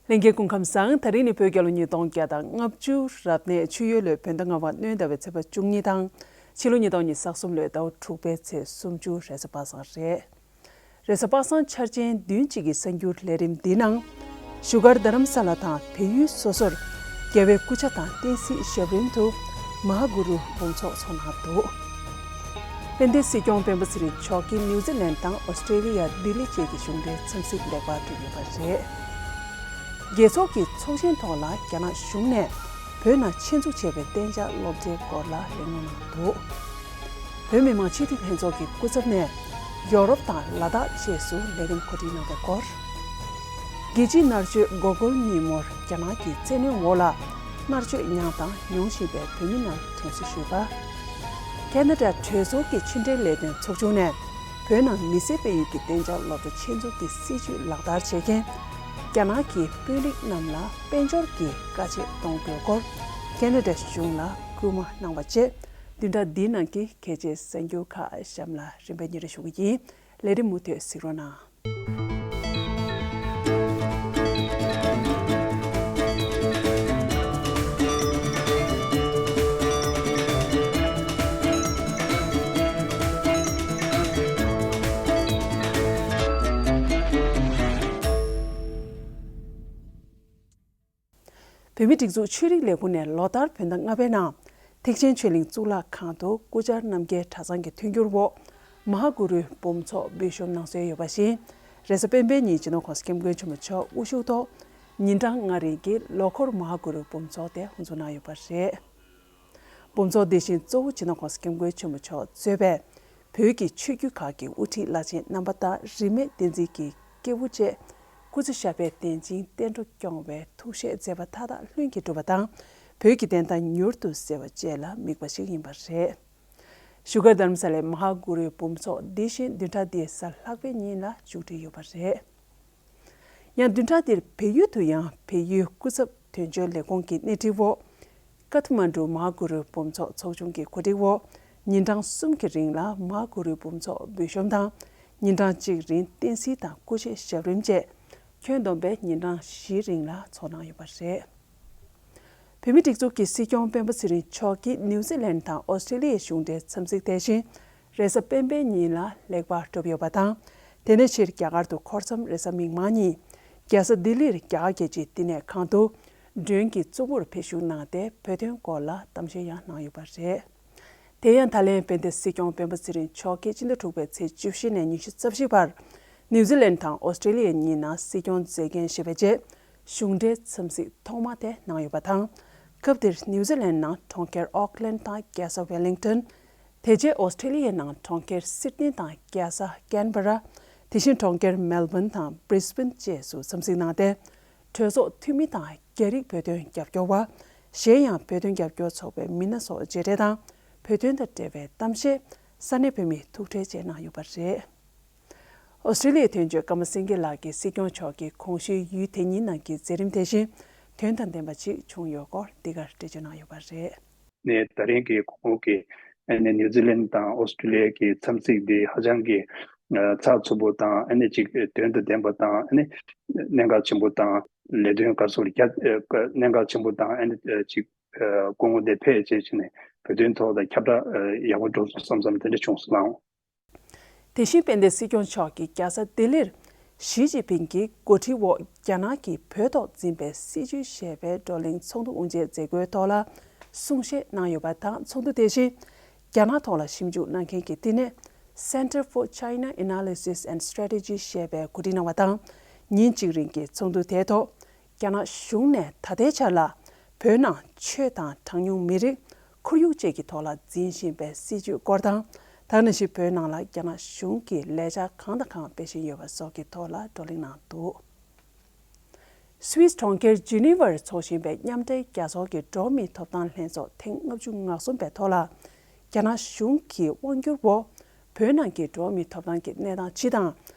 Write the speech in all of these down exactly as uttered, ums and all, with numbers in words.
ལྷན་རྒྱས་སྐུ་ཁམས་བཟང་། དེ་རིང་ནི་བོད་རྒྱལ་ལོ་ཉིས་སྟོང་བརྒྱ་དང་ལྔ་བཅུ་རབ་གནས་ཆུ་ཡོས་ལོའི་བོད་ཟླ་ལྔ་པ་སྣྲོན་ཟླ་བའི་ཚེས་པ་བཅུ་གཉིས་དང་། ཕྱི་ལོ་ཉིས་སྟོང་ཉི་ཤུ་རྩ་གསུམ་ལོའི་ཟླ་བ་དྲུག་པའི་ཚེས་སུམ་ཅུ། རེས་གཟའ་པ་སངས་རེད། རེས་གཟའ་པ་སངས་འཆར་ཅན་བདུན་གཅིག་གི་གསར་འགྱུར་ལས་རིམ་འདིའི་ནང་། བཞུགས་སྒར་རྡ་རམ་ས་ལ་དང་བལ་ཡུལ་སོ་སོར་རྒྱལ་བའི་སྐུ་ཕྱྭ་དང་བསྟན་སྲིད་ཞབས་རིམ་དུ་མ་ཧཱ་གུ་རུ་འབུམ་ཚོགས་ཚོགས་གནང་འདུག་དཔལ་ལྡན་སྲིད་སྐྱོང་སྤེན་པ་ཚེ་རིང་མཆོག་གིས་ནིའུ་ཛི་ལན་དང་ཨོ་སི་ཀྲེ་ལི་ཡ། ལྡི་ལི་བཅས་ཀྱི་གཞུང་འབྲེལ་འཚམས་གཟིགས་ལེགས་པར་གྲུབ་ཡོད་པ་རེད། རྒྱལ་ཚོགས་ཀྱི་ཚོགས་ཆེན་ཐོག་ལ་རྒྱ་ནག་གཞུང་ནས་བོད་ནང་ཆེད་འཛུགས་བྱས་པའི་གཏན་འཇགས་སློབ་གྲྭའི་སྐོར་ལ་གླེང་སློང་གནང་འདུག་བོད་མི་མང་སྤྱི་འཐུས་ལྷན་ཚོགས་ཀྱི་སྐུ་ཚབ་ནས་ཡོ་རོབ་དང་ལ་དྭགས་བཅས་སུ་ལས་རིམ་གོ་སྒྲིག་གནང་བའི་སྐོར། རྒྱལ་སྤྱིའི་མནར་གཅོད་འགོག་རྒོལ་ཉིན་མོར་རྒྱ་ནག་གི་བཙན་གནོན་འོག་ལ་མནར་གཅོད་མྱངས་དང་མྱོང་བཞིན་པའི་བོད་མི་རྣམས་དྲན་གསོ་ཞུས་པ། ཁེ་ན་ཌ་གྲོས་ཚོགས་ཀྱི་ཕྱི་འབྲེལ་ལས་དོན་ཚོགས་ཆུང་ནས་བོད་ནང་མི་སེར་སྤེལ་ཡུལ་གྱི་གཏན་འཇགས་སློབ་གྲྭ་ཆེད་འཛུགས་ཀྱི་སྲིད་བྱུས་ལག་བསྟར་བྱེད་མཁན་རྒྱ་ནག་གི་དཔོན་རིགས་རྣམས་ལ་དཔལ་འབྱོར་གྱི་དཀའ་སྤྱད་གཏོང་དགོས་སྐོར་ཁེ་ན་ཌ་གཞུང་ལ་སྐུལ་མ་གནང་བ་བཅས་བདུན་ཕྲག་འདིའི་ནང་གི་གལ་ཆེའི་གསར་འགྱུར་ཁག་གཤམ་ལ་རིམ་པས་སྙན་སྒྲོན་ཞུ་གི་ཡིན། ལས་རིམ་མུ་མཐུད་གཟིགས་རོགས་གནང་། བོད་མིའི་སྒྲིག་འཛུགས་ཆོས་རིག་ལས་ཁུངས་ནས་ལོ་ལྟར་བོད་ཟླ་ལྔ་པའི་ནང་ཐེག་ཆེན་ཆོས་གླིང་གཙུག་ལག་ཁང་དུ་སྐུ་བཅར་རྣམ་རྒྱལ་གྲྭ་ཚང་གི་མཐུན་འགྱུར་འོག་མ་ཧཱ་གུ་རུའི་འབུམ་ཚོགས་འབུལ་ཤོམ་གནང་སྲོལ་ཡོད་པ་བཞིན། རེས་གཟའ་སྤེན་པའི་ཉིན་སྤྱི་ནོར་༸གོང་ས་༸སྐྱབས་མགོན་ཆེན་པོ་མཆོག་དབུ་བཞུགས་ཐོག་ཉིན་གྲངས་ལྔ་རིང་གི་ལོ་འཁོར་མ་ཧཱ་གུ་རུའི་འབུམ་ཚོགས་དེ་དབུ་འཛུགས་གནང་ཡོད་པ་རེད། འབུམ་ཚོགས་འདི་བཞིན་གཙོ་བོ་སྤྱི་ནོར་༸གོང་ས་༸སྐྱབས་མགོན་ཆེན་པོ་མཆོག་གཙོས་པའི་བོད་ཀྱི་ཆོས་བརྒྱུད་ཁག་གི་དབུ་ཁྲིད་བླ་ཆེན་རྣམ་པ་དང་རིས་མེད་བསྟན་འཛིན་གྱི་སྐྱེས་བུ་བཅས་སྐུ་ཚེ་ཞབས་པད་བརྟན་ཅིང་བསྟན་འགྲོ་སྐྱོང་བའི་ཐུགས་བཞེད་མཛད་པ་མཐའ་དག་ལྷུན་གྱིས་གྲུབ་པ་དང་། བོད་ཀྱི་བདེན་མཐའ་མྱུར་དུ་གསལ་བ་བཅས་ལ་དམིགས་པ་ཞིག་ཡིན་པ་རེད། བཞུགས་སྒར་རྡ་རམ་ས་ལའི་མ་ཧཱ་གུ་རུའི་འབུམ་ཚོགས་འདི་བཞིན་བདུན་ཕྲག་འདིའི་གཟའ་ལྷག་པའི་ཉིན་ལ་མཇུག་སྒྲིལ་ཡོད་པ་རེད། ཡང་བདུན་ཕྲག་འདིར་བལ་ཡུལ་དུ་ཡང་བལ་ཡུལ་སྐུ་ཚབ་དོན་གཅོད་ལས་ཁུངས་ཀྱི་སྣེ་ཁྲིད་འོག་ཀ་ཐ་མན་གྲུ་མ་ཧཱ་གུ་རུའི་འབུམ་ཚོགས་ཚོགས་ཆུང་གི་གོ་སྒྲིག་འོག་ཉིན་གྲངས་གསུམ་གྱི་རིང་ལ་མ་ཧཱ་གུ་རུའི་འབུམ་ཚོགས་འབུལ་ཤོམ་དང་། ཉིན་གྲངས་གཅིག་རིང་བསྟན་སྲིད་དང་སྐུ་མཆེད་ཞབས་རིམ་བཅས་ཁྱོན་བསྡོམས་པའི་ཉིན་གྲངས་བཞིའི་རིང་ལ་ཚོགས་གནང་ཡོད་པ་རེད། བོད་མིའི་སྒྲིག་འཛུགས་ཀྱི་སྲིད་སྐྱོང་སྤེན་པ་ཚེ་རིང་མཆོག་གིས་ནིའུ་ཛི་ལན་དང་ཨོ་སི་ཀྲེ་ལི་ཡའི་གཞུང་འབྲེལ་འཚམས་གཟིགས་དེ་བཞིན་རེས་གཟའ་སྤེན་པའི་ཉིན་ལ་ལེགས་པར་གྲུབ་ཡོད་པ་དང་། དེ་ནས་ཕྱིར་རྒྱ་གར་དུ་འཁོར་མཚམས་རེས་གཟའ་མིག་དམར་ཉིན་རྒྱལ་ས་ལྡི་ལིར་རྒྱ་གར་རྒྱལ་སྤྱིའི་བསྟི་གནས་ཁང་དུ་མགྲོན་གྱི་གཙོ་བོར་ཕེབས་བཞུགས་གནང་སྟེ་བོད་དོན་སྐོར་ལ་གཏམ་བཤད་ཡང་གནང་ཡོད་པ་རེད། དེ་ཡང་ད་ལན་དཔལ་ལྡན་སྲིད་སྐྱོང་སྤེན་པ་ཚེ་རིང་མཆོག་གིས་སྤྱི་ཟླ་དྲུག་པའི་ཚེས་བཅུ་བཞི་ནས་ཉི་ཤུ་རྩ་བཞི་བར་ནིའུ་ཛི་ལན་དང་ཨོ་སི་ཀྲེ་ལི་ཡའི་གཉིས་ནང་སྲིད་སྐྱོང་མཛད་འགན་བཞེས་པའི་རྗེས་གཞུང་འབྲེལ་འཚམས་གཟིགས་ཐོག་མ་དེ་གནང་ཡོད་པ་དང་། སྐབས་དེར་ནིའུ་ཛི་ལན་ནང་གྲོང་ཁྱེར་ཨོག་ལན་དང་རྒྱལ་ས་ཝེ་ལིང་ཏོན། དེ་རྗེས་ཨོ་སི་ཀྲེ་ལི་ཡའི་ནང་གྲོང་ཁྱེར་སིད་ནི་དང་རྒྱལ་ས་ཀན་བྷ་ར། དེ་བཞིན་གྲོང་ཁྱེར་མེལ་བོན་དང་བྷྲིས་བྷེན་བཅས་སུ་འཚམས་གཟིགས་གནང་སྟེ། གྲོས་ཚོགས་འཐུས་མི་དང་རྒྱ་རིགས་བོད་དོན་རྒྱབ་སྐྱོར་བ། གཞན་ཡང་བོད་དོན་རྒྱབ་སྐྱོར་ཚོགས་པའི་མི་སྣ་སོགས་མཇལ་འཕྲད་དང་། བོད་དོན་དང་འབྲེལ་བའི་གཏམ་བཤད། ས་གནས་བོད་མིའི་ཐུག་འཕྲད་བཅས་གནང་ཡོད་པ་རེད། ཨོ་སི་ཀྲེ་ལི་ཡའི་དོན་གཅོད་ཀརྨ་སེང་གེ་ལགས་ཀྱིས་སྲིད་སྐྱོང་མཆོག་གིས་གོང་ཞུས་ཡུལ་དེ་གཉིས་ནང་གི་མཛད་རིམ་དེ་བཞིན་དོན་དང་ལྡན་པ་ཅིག་བྱུང་ཡོད་སྐོར་འདི་གར་འགྲེལ་བརྗོད་གནང་ཡོད་པ་རེད། ནས་ད་རིང་གི་གོང་འོག་གི་ཨ་ནི་ནིའུ་ཛི་ལན་དང་ཨོ་སི་ཀྲི་ལི་ཡ་གི་འཚམས་གཟིགས་འདི་ཧ་ཅང་གི་ཨ་ཚགས་ཚུད་པོ་དང་ཨ་ནི་ཅིག་དོན་དང་ལྡན་པ་དང་ཨ་ནི་གནད་འགག་ཆེན་པོ་དང་ལས་དོན་ག་ཚོད་རྒྱ་ཨ་གནད་འགག་ཆེན་པོ་དང་ཨ་ནི་ཅིག་ཨ་སྐུ་ངོ་འདི་ཕེབས་བྱས་བྱས་ནས་བོད་དོན་ཐོག་ལ་ཁྱབ་བསྒྲགས་ཨ་ཡག་པོ་འགྲོ་སོང་བསམ་བསམ་དེ་འདྲ་བྱུང་སོང་ལགས། དེ་བཞིན་དཔལ་ལྡན་སྲིད་སྐྱོང་མཆོག་གིས་རྒྱལ་ས་ལྡི་ལིར་ཞི་ཅིན་ཕིང་གི་འགོ་ཁྲིད་འོག་རྒྱ་ནག་གིས་བོད་ཐོག་འཛིན་པའི་སྲིད་བྱུས་ཞེས་པའི་བགྲོ་གླེང་ཚོགས་འདུ་དབུ་འབྱེད་མཛད་སྒོའི་ཐོག་ལ་གསུང་བཤད་གནང་ཡོད་པ་དང་། ཚོགས་འདུ་དེ་བཞིན་རྒྱ་ནག་ཐོག་ལ་ཞིབ་འཇུག་གནང་མཁན་གྱི་བསྟི་གནས་Center for China Analysis and Strategy ཞེས་པས་གོ་སྒྲིག་གནང་བ་དང་། ཉིན་གཅིག་རིང་གི་ཚོགས་འདུ་དེའི་ཐོག་རྒྱ་ནག་གཞུང་ནས་ད་ལྟའི་ཆར་ལ་བོད་ནང་ཆོས་དང་གྲངས་ཉུང་མི་རིགས། ཁོར་ཡུག་བཅས་ཀྱི་ཐོག་ལ་འཛིན་བཞིན་པའི་སྲིད་བྱུས་སྐོར་དང་། ད་ག་ནང་བཞིན་བོད་ནང་ལ་རྒྱ་ནག་གཞུང་གིས་ལས་འཆར་གང་དང་གང་སྤེལ་བཞིན་ཡོད་པ་སོགས་ཀྱི་ཐོག་ལ་བགྲོ་གླེང་གནང་འདུག་སུད་སི་གྲོང་ཁྱེར་ཇི་ནི་ཝར་འཚོགས་བཞིན་པའི་མཉམ་འབྲེལ་རྒྱལ་ཚོགས་ཀྱི་འགྲོ་བ་མིའི་ཐོབ་ཐང་ལྷན་ཚོགས་ཐེངས་ལྔ་བཅུ་ང་གསུམ་པའི་ཐོག་ལ། རྒྱ་ནག་གཞུང་གི་དབང་བསྒྱུར་འོག་བོད་ནང་གི་འགྲོ་བ་མིའི་ཐོབ་ཐང་གི་གནས་སྟངས་སྤྱི་དང་།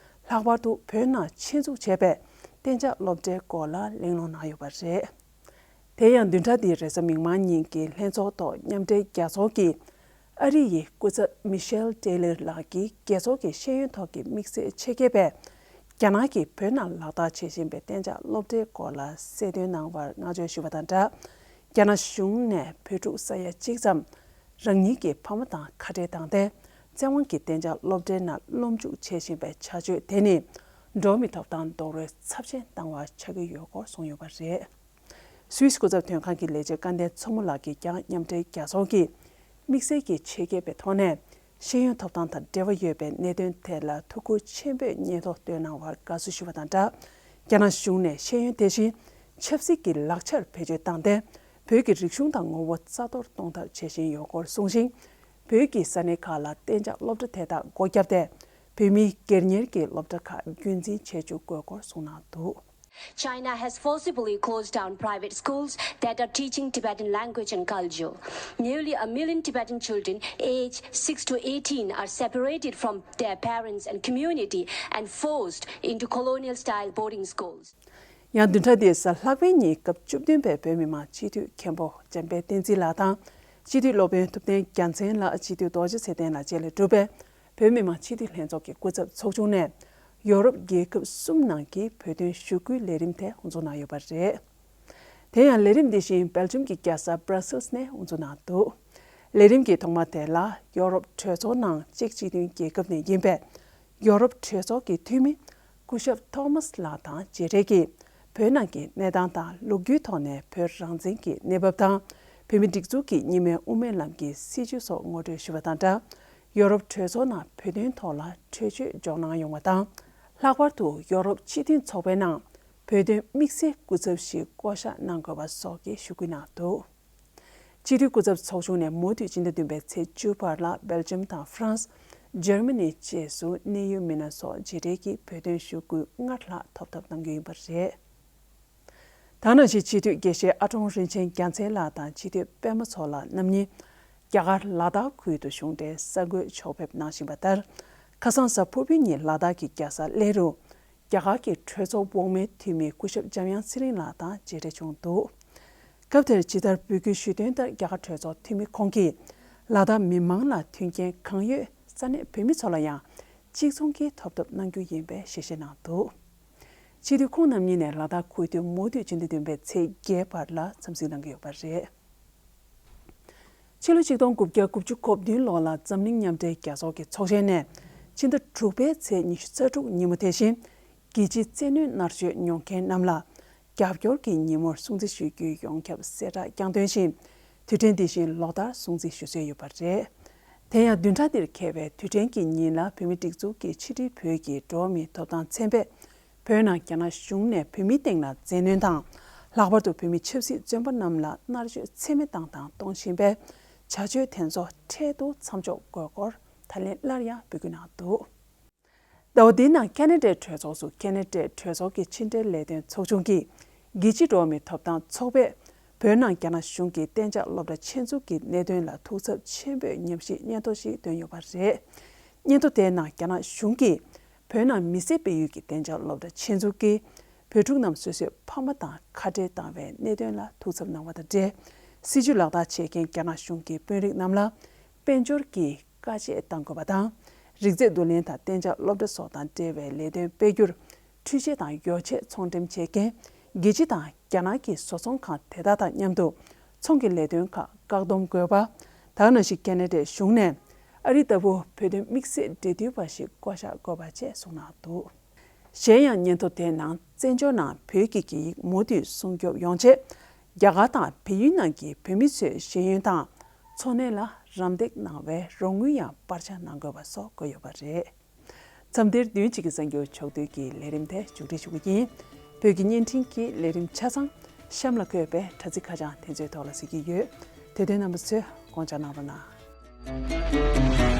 ལྷག་པར་དུ་བོད་ནང་ཆེད་འཛུགས་བྱས་པའི་གཏན་འཇགས་སློབ་གྲྭའི་སྐོར་ལ་གླེང་སློང་གནང་ཡོད་པ་རེད། དེ་ཡང་བདུན་ཕྲག་འདིའི་རེས་གཟའ་མིག་དམར་ཉིན་གྱི་ལྷན་ཚོགས་ཐོག་མཉམ་འབྲེལ་རྒྱལ་ཚོགས་ཀྱི་ཨ་རི་ཡི་སྐུ་ཚབ་མི་ཤེལ་ཏེ་ལེར་ལགས་ཀྱིས་རྒྱལ་ཚོགས་ཀྱི་ཤེས་ཡོན་ཐོག་གི་དམིགས་བསལ་ཆེད་མཁས་པས་ རྒྱ་ནག་གིས་བོད་ནང་ལག་བསྟར་བྱེད་བཞིན་པའི་གཏན་འཇགས་སློབ་གྲྭའི་སྐོར་ལ་གསལ་སྟོན་གནང་བར་བསྔགས་བརྗོད་ཞུས་པ་དང་སྦྲགས། རྒྱ་ནག་གཞུང་ནས་བོད་ཕྲུག་ས་ཡ་གཅིག་ཙམ་རང་ཉིད་ཀྱི་ཕ་མ་དང་ཁ་བྲལ་བཏང་སྟེ། བཙན་དབང་གིས་གཏན་འཇགས་སློབ་གྲྭའི་ནང་སློབ་འཇུག་བྱེད་བཞིན་པའི་བྱ་སྤྱོད་དེ་ནི། འགྲོ་བ་མིའི་ཐོབ་ཐང་རྡོག་རོལ་ཚབས་ཆེན་བཏང་བ་ཆགས་ཀྱི་ཡོད་སྐོར་གསུངས་ཡོད་པ་རེད། སུད་སི་སྐུ་ཚབ་དོན་ཁང་གི་ལས་བྱེད་སྐལ་ལྡན་མཚོ་མོ་ལགས་ཀྱིས་ཀྱང་མཉམ་འབྲེལ་རྒྱལ་ཚོགས་ཀྱིས་དམིགས་བསལ་གྱི་ཆེད་མཁས་པའི་ཐོག་ནས་ཤེས་ཡོན་ཐོབ་ཐང་དང་འབྲེལ་བ་ཡོད་པའི་གནད་དོན་ཐད་ལ་ཐུགས་ཁུར་ཆེན་པོས་སྙན་ཐོ་བཏོན་གནང་བར་དགའ་བསུ་ཞུ་བ་དང་སྦྲགས། རྒྱ་ནག་གཞུང་ནས་ཤེས་ཡོན་དེ་བཞིན་ཆབ་སྲིད་ཀྱི་ལག་ཆར་བེད་སྤྱོད་བཏང་སྟེ། བོད་ཀྱི་རིག་གཞུང་དང་ངོ་བོ་རྩ་གཏོར་གཏོང་ཐབས་བྱེད་བཞིན་ཡོད་སྐོར་གསུངས་ཤིང་། བོད་ཀྱི་ས་གནས་ཁག་ལ་གཏན་འཇགས་སློབ་གྲྭ་དེ་དག་སྒོ་བརྒྱབ་སྟེ། བོད་མིའི་སྒེར་གཉེར་གྱི་སློབ་གྲྭ་ཁག་རྒྱུན་འཛིན་བྱེད་བཅུག་དགོས་སྐོར་གསུངས་གནང་འདུག། China has forcibly closed down private schools that are teaching Tibetan language and culture. Nearly a million Tibetan children aged six to eighteen are separated from their parents and community and forced into colonial-style boarding schools. ཡང་བདུན་ཕྲག་འདིའི་གཟའ་ལྷག་པའི་ཉིན་སྐབས་བཅུ་བདུན་པའི་བོད་མི་མང་སྤྱི་འཐུས་མཁན་པོ་འཇམ་དཔལ་བསྟན་འཛིན་ལགས་དང་། སྤྱི་འཐུས་སློབ་དཔོན་ཐུབ་བསྟན་རྒྱལ་མཚན་ལགས། སྤྱི་འཐུས་རྡོ་རྗེ་ཚེ་བརྟན་ལགས་བཅས་ལས་གྲུབ་པའི་བོད་མི་མང་སྤྱི་འཐུས་ལྷན་ཚོགས་ཀྱི་སྐུ་ཚབ་ཚོགས་ཆུང་ནས། ཡོ་རོབ་རྒྱལ་ཁབ་གསུམ་ནང་གི་བོད་དོན་ཞུ་སྐུལ་ལས་རིམ་དེ་དབུ་འཛུགས་གནང་ཡོད་པ་རེད། དེ་ཡང་ལས་རིམ་འདི་བཞིན་སྦེལ་ཇམ་གྱི་རྒྱལ་ས་Brussels་ནས་དབུ་འཛུགས་གནང་འདུག། ལས་རིམ་གྱི་ཐོག་མ་དེ་ལ་ཡོ་རོབ་གྲོས་ཚོགས་ནང་ཅེཀ་སྤྱི་མཐུན་རྒྱལ་ཁབ་ནས་ཡིན་པའི་ཡོ་རོབ་གྲོས་ཚོགས་ཀྱི་འཐུས་མི་སྐུ་ཞབས་ཐོ་མཱས་ལགས་དང་མཇལ་འཕྲད་ཀྱིས། བོད་ནང་གི་གནས་སྟངས་དང་ལོ་རྒྱུས་ཐོག་ནས་བོད་རང་བཙན་གྱི་གནས་བབ་དང་། བོད་མིའི་སྒྲིག་འཛུགས་ཀྱི་གཉིས་སྨན་དབུ་མའི་ལམ་གྱི་སྲིད་བྱུས་སོགས་ངོ་སྤྲོད་ཞུས་པ་དང་སྦྲགས། ཡོ་རོབ་གྲོས་ཚོགས་ནང་བོད་དོན་ཐོག་ལ་གྲོས་ཆོད་འཇོག་གནང་ཡོང་བ་དང་། ལྷག་པར་དུ་ཡོ་རོབ་སྤྱི་མཐུན་ཚོགས་པའི་ནང་བོད་དོན་དམིགས་བསལ་སྐུ་ཚབ་ཞིག་བསྐོ་གཞག་གནང་དགོས་པ་སོགས་ཀྱི་ཞུ་སྐུལ་གནང་འདུག། སྤྱི་འཐུས་སྐུ་ཚབ་ཚོགས་ཆུང་ནས་མུ་མཐུད་སྤྱི་ཟླ་བདུན་པའི་ཚེས་བཅུ་བར་ལ་སྦེལ་ཇམ་དང་ཧྥ་རན་སི། འཇར་མ་ནི་བཅས་སུ་གནད་ཡོད་མི་སྣ་སོགས་མཇལ་འཕྲད་ཀྱིས་བོད་དོན་ཞུ་སྐུལ་སྔར་ལྷག་ཐོབ་ཐབས་གནང་རྒྱུ་ཡིན་པ་རེད། ད་ནང་བཞིན་སྤྱི་འཐུས་དགེ་བཤེས་ཨ་ཀྲོང་རིན་ཆེན་རྒྱལ་མཚན་ལགས་དང་སྤྱི་འཐུས་པད་མ་མཚོ་ལགས་རྣམ་གཉིས་རྒྱ་གར་ལ་དྭགས་ཁུལ་དུ་གཞུང་འབྲེལ་གསར་འགོད་ཕྱོགས་ཕེབས་གནང་བཞིན་པ་ལྟར། ཁ་སང་གཟའ་ཕུར་བུའི་ཉིན་ལ་དྭགས་ཀྱི་རྒྱལ་ས་གླེ་རུ། རྒྱ་གར་གྱི་གྲོས་ཚོགས་འོག་མའི་འཐུས་མི་སྐུ་ཞབས་འཇམ་དབྱངས་ཚེ་རིང་ལགས་དང་མཇལ་འཕྲད་བྱུང་འདུག། སྐབས་དེར་ཇི་ལྟར་འབོད་སྐུལ་ཞུས་དོན་ལྟར། རྒྱ་གར་གྲོས་ཚོགས་འཐུས་མི་ཁོང་གིས་ལ་དྭགས་མི་མང་ལ་མཐུན་རྐྱེན་གང་ཡོད་ས་གནས་བོད་མི་ཚོ་ལ་ཡང་གཅིག་མཚུངས་ཀྱིས་ཐོབ་ཐབས་གནང་རྒྱུ་ཡིན་པའི་ཞལ་བཞེས་གནང་འདུག། སྤྱི་འཐུས་ཁོང་རྣམ་གཉིས་ནས་ལ་དྭགས་ཁུལ་དུ་མུ་མཐུད་སྤྱི་ཟླ་བདུན་པའི་ཚེས་བརྒྱད་བར་ལ་འཚམས་གཟིགས་གནང་གི་ཡོད་པ་རེད། ཕྱི་ལོ་ཆིག་སྟོང་དགུ་བརྒྱ་དགུ་བཅུ་གོ་བདུན་ལོ་ལ་འཛམ་གླིང་མཉམ་འབྲེལ་རྒྱལ་ཚོགས་ཀྱི་ཚོགས་ཆེན་ནས་ཕྱི་ཟླ་དྲུག་པའི་ཚེས་ཉི་ཤུ་རྩ་དྲུག་ཉིན་མོ་དེ་བཞིན་རྒྱལ་སྤྱིའི་བཙན་གནོན་མནར་གཅོད་མྱོང་མཁན་རྣམས་ལ་རྒྱབ་སྐྱོར་གྱི་ཉིན་མོར་སྲུང་བརྩི་ཞུ་རྒྱུའི་ཡོངས་ཁྱབ་གསལ་བསྒྲགས་ཀྱང་འདོན་ཞིང་། དུས་དྲན་འདི་བཞིན་ལོ་ལྟར་སྲུང་བརྩི་ཞུ་སྲོལ་ཡོད་པ་རེད། དེ་ཡང་བདུན་ཕྲག་འདིར་འཁེལ་བའི་དུས་དྲན་གྱི་ཉིན་ལ་བོད་མིའི་སྒྲིག་འཛུགས་ཀྱི་ཕྱི་དྲིལ་བུ་གིས་འགྲོ་བ་མིའི་ཐོབ་ཐང་ཚན་པས། བོད་ནང་རྒྱ་ནག་གཞུང་ནས་བོད་མིའི་སྟེང་ལ་བཙན་གནོན་དང་། ལྷག་པར་དུ་བོད་མི་ཆབ་སྲིད་བཙོན་པ་རྣམས་ལ་མནར་གཅོད་ཚད་མེད་བཏང་དང་གཏོང་བཞིན་པའི་བྱ་སྤྱོད་དེ་ཚོ་འཕྲལ་དུ་མཚམས་འཇོག་དགོས་སྐོར་ད་ལན་སླར་ཡང་འབོད་སྐུལ་གནང་འདུག། ཟླ་བ་འདིའི་ནང་ཁེ་ན་ཌའི་གྲོས་ཚོགས་སུ་ཁེ་ན་ཌའི་གྲོས་ཚོགས་ཀྱི་ཕྱི་འབྲེལ་ལས་དོན་ཚོགས་ཆུང་གིས་རྒྱལ་སྤྱིའི་འགྲོ་བ་མིའི་ཐོབ་ཐང་ཚོགས་པས་བོད་ནང་རྒྱ་ནག་གཞུང་གིས་གཏན་འཇགས་སློབ་གྲྭ་ཆེད་འཛུགས་ཀྱི་གནད་དོན་ལ་ཐུགས་འཚབ་ཆེན་པོས་ཉམས་ཞིབ་སྙན་ཐོ་ཞིག་བཏོན་ཡོད་པ་རེད། སྙན་ཐོ་དེའི་ནང་རྒྱ་ནག་གཞུང་གིས་བོད་ནང་མི་སེར་སྤེལ་ཡུལ་གྱི་གཏན་འཇགས་སློབ་གྲྭ་ཆེད་འཛུགས་ཀྱིས་བོད་ཕྲུག་རྣམས་སོ་སོའི་ཕ་མ་དང་ཁ་བྲལ་བཏང་བའི་གནད་དོན་ལ་ཐུགས་འཚབ་གནང་བ་དང་འབྲེལ། སྲིད་བྱུས་ལག་བསྟར་བྱེད་མཁན་རྒྱ་ནག་གཞུང་གི་དཔོན་རིགས་རྣམས་ལ་དཔལ་འབྱོར་གྱི་དཀའ་སྤྱད་གཏང་དགོས་པ་དང་། རིག་རྩལ་བསྡུ་ལེན་དང་གཏན་འཇགས་སློབ་གྲྭ་སོགས་དང་འབྲེལ་བའི་ལས་དོན་སྤེལ་རྒྱུར། འཕྲུལ་ཆས་དང་ཡོ་ཆས་ཚོང་འགྲེམས་བྱེད་མཁན་རྒྱལ་སྤྱི་དང་རྒྱ་ནག་གི་བཟོ་ཚོང་ཁང་དེ་དག་དང་མཉམ་དུ་ཚོང་གི་ལས་དོན་ཁག་བཀག་སྡོམ་དགོས་པ། ད་ག་ནང་བཞིན་ཁེ་ན་ཌའི་གཞུང་ནས་ཨ་རི་ལྟ་བུ་བོད་དོན་དམིགས་བསལ་འབྲེལ་མཐུད་པ་ཞིག་བསྐོ་གཞག་དགོས་པ་བཅས་གསུངས་གནང་འདུག། གཞན་ཡང་སྙན་ཐོ་དེའི་ནང་བཙན་བྱོལ་ནང་བོད་ཀྱི་སྐད་ཡིག་མུ་མཐུད་སྲུང་སྐྱོབ་ཡོང་ཆེད། རྒྱ་གར་དང་བལ་ཡུལ་ནང་གི་བོད་མི་ཚོས་ཤེས་ཡོན་དང་འཚོ་གནས་ལ་རམ་འདེགས་གནང་བའི་རོགས་དངུལ་ཡང་སྤར་ཆ་གནང་དགོས་པ་སོགས་བཀོད་ཡོད་པ་རེད། མཚམས་འདིར་བདུན་གཅིག་གི་གསར་འགྱུར་ཕྱོགས་བསྡུས་ཀྱི་ལས་རིམ་དེ་མཇུག་སྒྲིལ་ཞུ་གི་ཡིན། བོད་ཀྱི་བརྙན་འཕྲིན་གྱི་ལས་རིམ་ཆ་ཚང་གཤམ་ལ་འཁོད་པའི་དྲ་ཚིགས་ཁ་བྱང་དེ་ཚོའི་ཐོག་ལ་གཟིགས་ཀྱི་ཡོད། དེ་དོན་རྣམ་པ་ཚོས་དགོངས་འཇགས་གནང་རོགས་གནང་།